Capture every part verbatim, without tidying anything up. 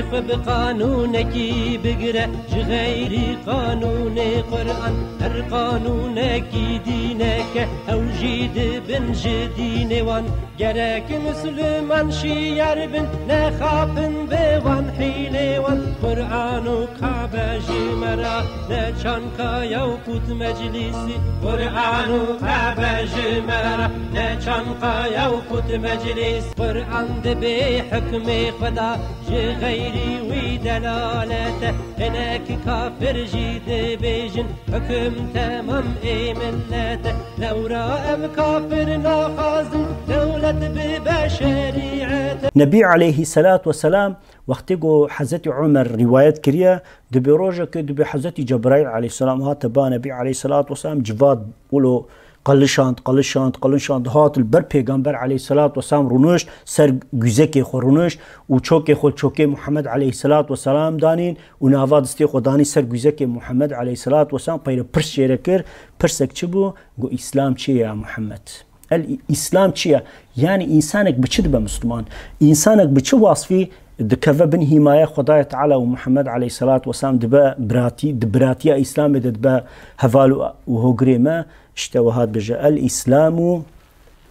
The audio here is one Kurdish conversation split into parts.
Xwe bi qanûnekî bigire ji xeyrî qanûnê Quran. Her qanûnekî dîneke, ew jî dibin ji dînê wan. Gerek Misliman şiyar bin, nexapin bi wan hîlê wan. Quran û Kabe ji me re ne çanka ye û qût meclîsî. Quran û Kabe ji me re ne çanka ye û qût meclîs. Quran dibe hukmê Xweda, ji xeyrî wî delalet e. Hinek kafir jî dibêjin, hukum temam ê millet e. Lewra ev kafir naxwazin dewlet bibe şerîet e. Nebî aleyhisselatu vesselam wextê ku Hezretî Omer rîwayet kiriye, dibê rojekê dibê Hezretî Cebraîl aleyhisselam hate ba Nebî aleyhisselatu vesselam, civat wilo qelişand, qelişand, qelişand, hat li ber Pêgamber aleyhisselatu vesselam rûnişt, ser güzekê xwe rûnişt û çokê xwe çokê Muhammed aleyhisselatu vesselam danîn û nava distê xwe danî ser güzekê Muhammed aleyhisselatu vesselam, peyre pirs jê re kir, pirsek çi bû? Got, Îslam çi ye ya Muhammed? El Îslam çi ye? Yani însanek bi çi dibe Müslüman? Însanek bi çi wasfî dikeve bin hîmaye Xwedayê Teala û Muhammed aleyhisselatu vesselam dibe biratî, di biratiya Îslamê de dibe heval û, û hogirê me? İşte wiha dibêje, El Îslamu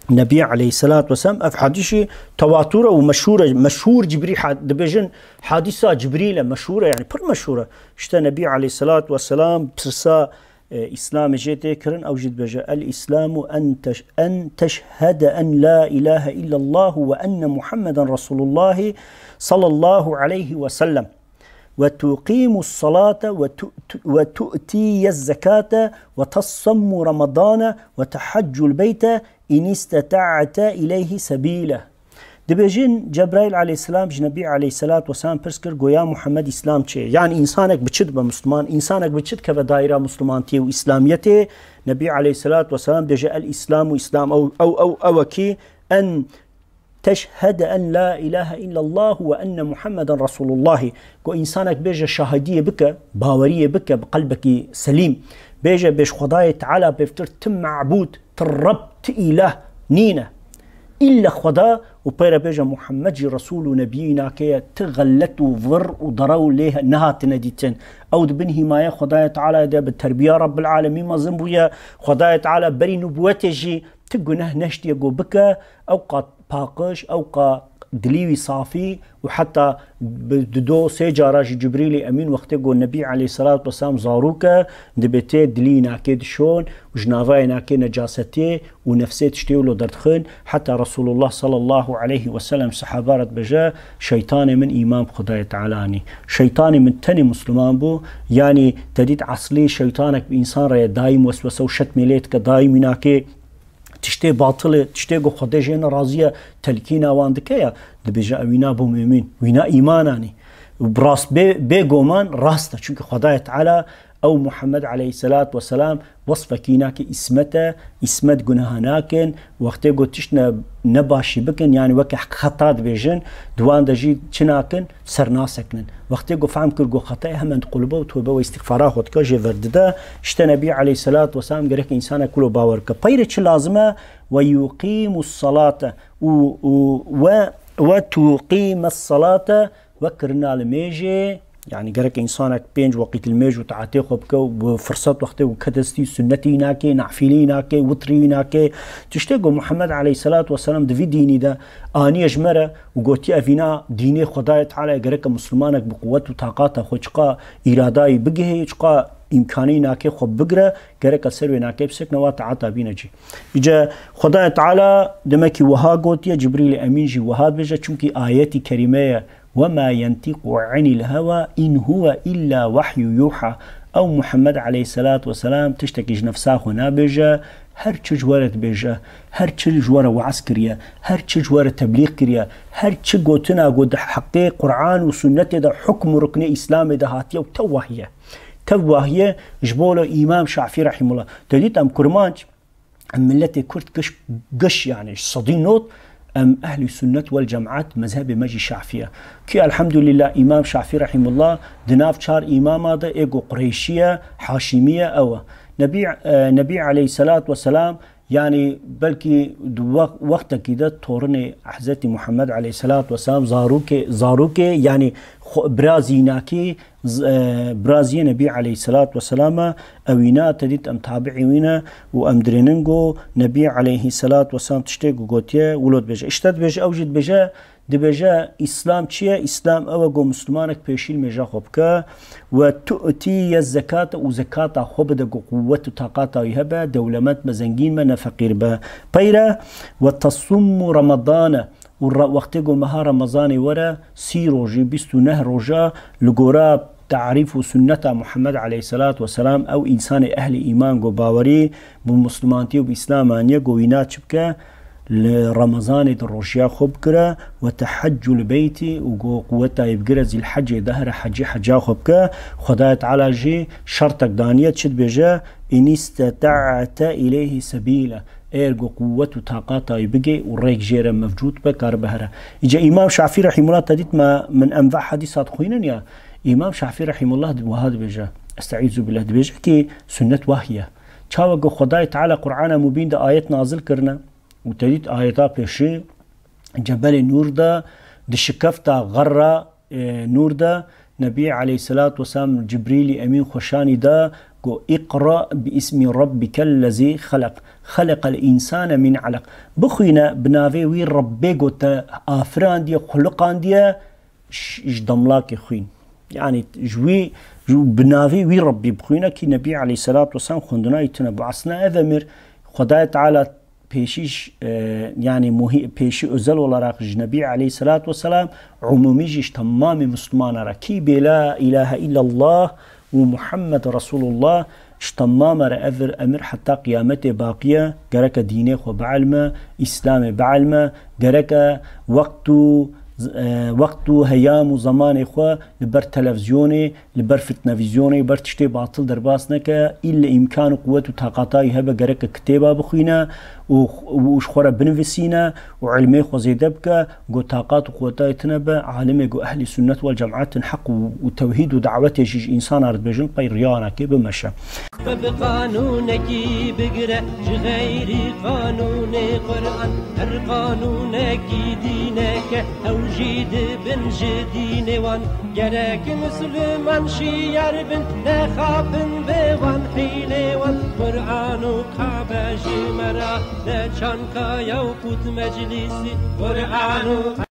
Nebî aleyhisselatu vesselam, ev hadîsî tewatur e û meşhûr e, meşhûr cibrî had-, dibêjin hadîsa Cibrîl e, meşhûr e, yani pir meşhûr e. İşte Nebî aleyhisselatu vesselam pirsa, e, Îslamê jê tê kirin, ew jî dibêje, El Îslamu en teş-, en teşhede en la ilahe illallah ve enne Muhammeden Resulullah sallallahu aleyhi ve sellem. Ve tuqimus salate ve tu-, tu-, ve tu'tiyez zekate ve tasummu ramadane ve tehaccul beyte in istata'te ileyhi sebîle. Dibêjin, Cebraîl aleyhisselam ji Nebî aleyhisselatu vesselam pirs kir, got, Ya Muhammed, Îslam çi ye? Yani însanek bi çi dibe Müslüman? Însanek bi çi dikeve daîra Müslümantiyê û Îslamiyetê? Nebî aleyhisselatu vesselam dibêje, El Îslamu Îslam, ew, ew, ew, ew e kî en teşhede en la ilahe illallah ve enne Muhammeden Resulullah. Ku însanek bêje şahidiyê bike, baweriyê bike bi qelbekî selîm. Bêje, bêj Xwedayê Teala pêvtir ti mebûd, ti Reb, ti îlah nîne. Îlle Xweda û peyre bêje Muhammed jî Resul û Nebiyî nake ye, ti xelet û vir û derew lê nehatine dîtin. Ew di bin hîmaye Xwedayê Teala de bi terbiya Rebbil Alemîn mezin bûye. Xwedayê Teala berî nubûwetê jî ti guneh neştiye ku bike, ew qat paqij, ew qa dilî wî safî û heta bi du do sê cara jî Cibrîlî Emîn wextê ku Nebî aleyhisselatu vesselam zarok e, dibê tê dilî nakê dişon û ji navayê nakê necasetê û nefsê tiştê wilo derdixin, heta Resulullah sallallahu aleyhi ve sellem sehaba re dibêje, Şeytanê min îman bi Xwedayê Teala anî. Şeytanê min tenê Musliman bû, yanî te dît eslî şeytanek bi însan re ye, daîm weswese û şetmê lê dike, daîm wî nakê tiştê batilê, tiştê ku Xwedê jê ne razî ye, telkîna wan dike ya, dibêje, ew wîna bû mumîn, wîna îman anî. Bi rast bê, bê goman rast e. Çunke Xwedayê Teala ew Muhammed aleyhisselatu vesselam wesfekî nake, îsmet e, îsmet guneha nakin, wextê ku tişt ne, nebaşî bikin, yani weke xeta dibêjin, di wan de jî çi nakin? Ser nasekinin. Wextê ku fehm kir ku xetayê, hemen diqulbe û tobe û îstîxfara xwe dike, jê ver dide. Îşte Nebî aleyhisselatu vesselam gerek însanek wilo bawer bike. Peyre çi lazim e? Ve yuqimus salate û, û ve, ve tuqimes salate, ve kirina limêjê, yani gerek însanek pênc weqît limêj û taetê xwe bike û bi firset wextê ku ke destî sunnetî nake, nafilî nake, witrî nake. Tiştê ku Muhammed aleyhisselatu vesselam di vî dînî de aniye ji me re, û gotiye, ev îna dînê Xwedayê Teala ye, gereke Muslimanek bi quwet û taqata xwe çiqa îradayî bigihê, çiqa îmkanî nakê xwe bigire, gereke ser wê nakê bisekine, wa taata bîne cî. Îce Xwedayê Teala demekî wiha gotiye, Cibrîlê Emîn jî wiha dibêje, çimkî ayetî kerîme ye, "Ve ma yentiqu anil hewa in huve illa wahyu yuha." Ew Muhammed aleyhisselatu vesselam tiştekî ji nefsa xwe nabêje, her çi ji we re dibêje, her çi ji we re weaz kiriye, her çi ji we re teblîx kiriye, her çi gotina ku di heqê Quran û sunnetê de, hukm û ruknê Îslamê de hatiye û tev wahiye. Tev wahiye ji bo lo Îmam Şafî rahimullah. Te dît em kurmanc, em miletê Kurd giş, giş yani sedî not, em ehlî sunnet wel cemaat, mezhebê me jî Şafî ye. Ki elhamdülillah Îmam Şafî rahimullah di nav çar îmama de ê ku Qureyşî ye, Haşîmî ye, ew e. Nebî, e, Nebî aleyhisselatu vesselam Yani belkî di wex-, wextekî de torinê Hezretî Muhammed aleyhisselatu vesselam zarokê, zarokê, yani xwe-, bira zînakî, z-, e, bira ziyê Nebî aleyhisselatu vesselam e, ewîna te dît em tabi'î wî ne û em dirênin ku Nebî aleyhisselatu vesselam tiştê ku gotiye, wilo dibêje. Îşte dibêje, ew jî dibêje, Dibêje, Îslam çi ye? Îslam ew e ku Mislimanek pêşî li mêja xwe bike, we tu'tiye zekate û zekata xwe bide ku quwwet û taqata wî hebe, dewlemend be, zengîn be, ne feqîr be. Peyre, we tesummu Ramadane û re-, wextê ku meha Remezanê were, sî rojî, bîst û neh roja, li gora tarîf û sunneta Muhammed aleyhisselatu vesselam, ew însanê ehlî îman ku bawerî bi Mislimantî û bi Îslam aniye ku wîna çi bike, li Remezanê di rojiya xwe bigire, we teheccu li beytî û ku quweta yê bigire Zîlhecê de here hecî heca xwe bike. Xwedayê Teala jî şertek daniye, çi dibêje? Înîsteta'te îleyhî sebîle. Eger ku quwet û taqata wî bigê û rêk jê re mevcûd be, karibe here. Îca Îmam Şafî rehîmullah te dît me, min em va hedîsa dixwînin ya. Îmam Şafî rehîmullah di-, wiha dibêje. Estaizu billah, dibêje ki sunnet wahî ye. Çawa ku Xwedayê Teala Qur'ana Mubîn de ayet nazil kirine, û te dît ayeta pêşî Cebelê Nûr de, di şikefta xerra, e, Nûr de, Nebî aleyhisselatu vesselam Cibrîlî Emîn xweşanî da, got, "Iqra bi ismi rabbikellezî xeleq, xeleqel însane min eleq." Bixwîne bi navê wî Rebbê ku te afirandiye, xuliqandiye, ş-, ji demlakê xwîn. Yani ji wî, ji bi navê wî Rebbî bixwîne ki Nebî aleyhisselatu vesselam xwendina wî tune bû. Aslında ev emir Xwedayê Teala pêşî ş-, e, yani muhi-, pêşî özel olarak ji Nebî aleyhisselatu vesselam, umumî jî ji temamê Müslümana re. Kî bê la ilahe illallah û Muhammed Resulullah, ji temama re ev emir heta qiyametê baqî ye. Gereke dînê xwe bielme, Îslamê bielme, gereke wext û, e, wext û heyam û zemanê xwe li ber televîzyonê, li ber fitnevîzyonê, ber tiştê batil derbas neke, îlle îmkan û quwet û taqata wî hebe gereke kitêba bixwîne û, û ji xwe re binivîsîne û ilmê xwe zêde bike, ku taqat û quweta wî tune be, alimê ku ehlî sunnet wel cemaat in, heq û, û tewhîd û dawetê jî ji însana re dibêjin, pey riya anakê bimeşe. Xwe bi qanûnekî bigire, ji xeyrî qanûnê Quran, her qanûnekî dîneke, ew jî dibin ji dînê wan. Gerek Misliman şiyar bin, nexapin bi wan hîlê wan. Quran û Kabe ji me re, ne çanka ya û qut meclîsî. Quran û